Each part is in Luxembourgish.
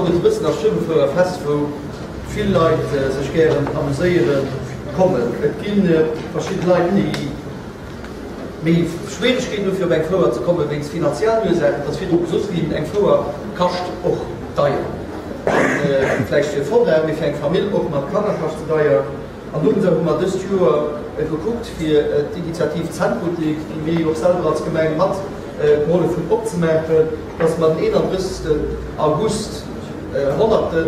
alleguerte wëssen, ass d'Schueberfouer e Fest, wou vill Leit sech gären amuséiere kommen. Et gi verschidde Leit, déi méi Schwieregkeeten hu fir op eng Fouer ze kommen, wéinst finanziellen Ursaachen. Et ass virdru gesot ginn, eng Fouer kascht och deier. Vläicht fir e Forain, mee fir eng Famill och mat Kanner kascht se deier. An dowéinster hu mer dëst Joer gekuckt, fir d'Initiativ Zentbuttek, déi mir jo och selwer als Gemeng mat gehollef hunn opzemaachen, dass mer den 31. August Honnerten,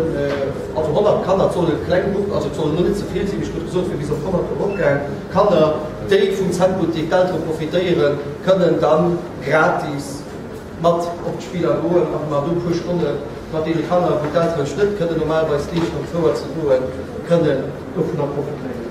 also 100 Kanner, et soll e kleng Grupp, also et sollen elo net ze vill sinn, mee ech krut gesot, fir bis op 100 eropgaang, Kanner, déi vum Zentbuttek d'Eltere profitéieren, kënnen da gratis mat op d'Spiller goen a mer do e puer Stonne mat deene Kanner, wou d'Elteren sech net kënnen normalerweis leeschten op d'Fouer ze goen, kënnen dovunner profitéieren.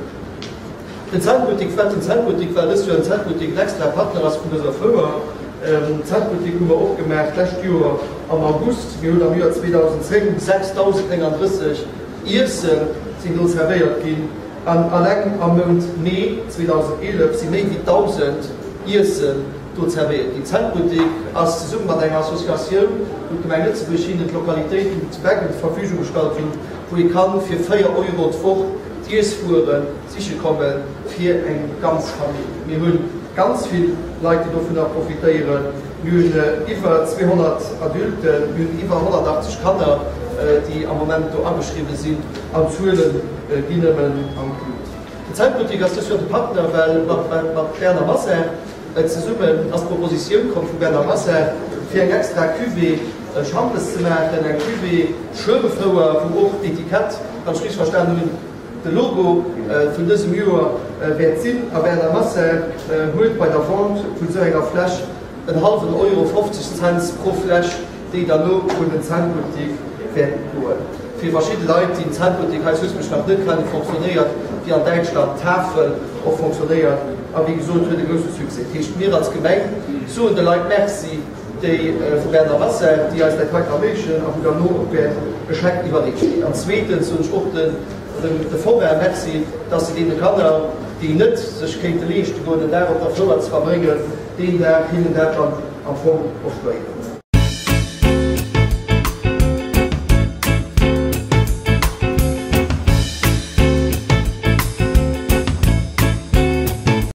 Den Zeltbuttik, Firwat den Zeltbuttik? Well dëst Joer den Zeltbuttik en extra Partner ass vun dëser Fouer. Den Zeltbuttik hu mer opgemaach d'lescht Joer am August. Mir hunn am Joer 2010 6.039 Iesse sinn do zerwéiert ginn an alleng am Mount Mee 2011 si méi wéi 1.000 Iessen do zerwéiert ginn. Zeltbuttik ass zesumme mat enger Associatioun, wou d'Gemeng Lëtzebuerg hinnen d'Lokalitéiten zu Beggen zur Verfügung gestallt hunn, wou ee kann fir 4 Euro d'Woch d'Iesswuere siche komme fir eng ganz Famill. Mir hu ganz vill Leit, déi dovunner profitéieren. Mir hunn iwwer 200 Adulten, mir hunn iwwer 180 Kanner, déi am Moment do ageschriwwen sinn, an d'Zuele ginn nëmmen an d'Lut. Den Zeltbuttek ass dës Joer de Partner, well mat Bernard Massard zesummen ass d'Propositioun komm vu Bernard Massard, fir eng extra Cuvée Schampes ze maachen, eng Cuvée Schueberfouer, wou och d'Etikett, wann ech richteg verstanen hunn, De Logo vun dësem Joer wäert sinn, a Bernard Massard huet bei der Vente vun esou enger Fläsch en hallwen Euro, 50 Cents pro Fläsch, déi derno un den Zentbuttik wäert goen. Fir verschidde Leit, déi den Zentbuttik hei zu Lëtzebuerg nach net kennen, fonctionnéiert wéi an Däitschland d'Tafel och fonctionnéiert a wéi gesot huet e grousse Succès. Dat heescht, mir als Gemeng soen de Leit Merci, déi vu Bernard Massard, déi eis dat heiten erméiglechen a wou derno och wäert e Scheck iwwerreecht ginn. An zweetens soen ech och de Forain Merci, dass se deene Kanner, déi net sech kéinte leeschte goen, en Dag op der Fouer ze verbréngen, deen Dag hinnen dat dann am Fong offréieren.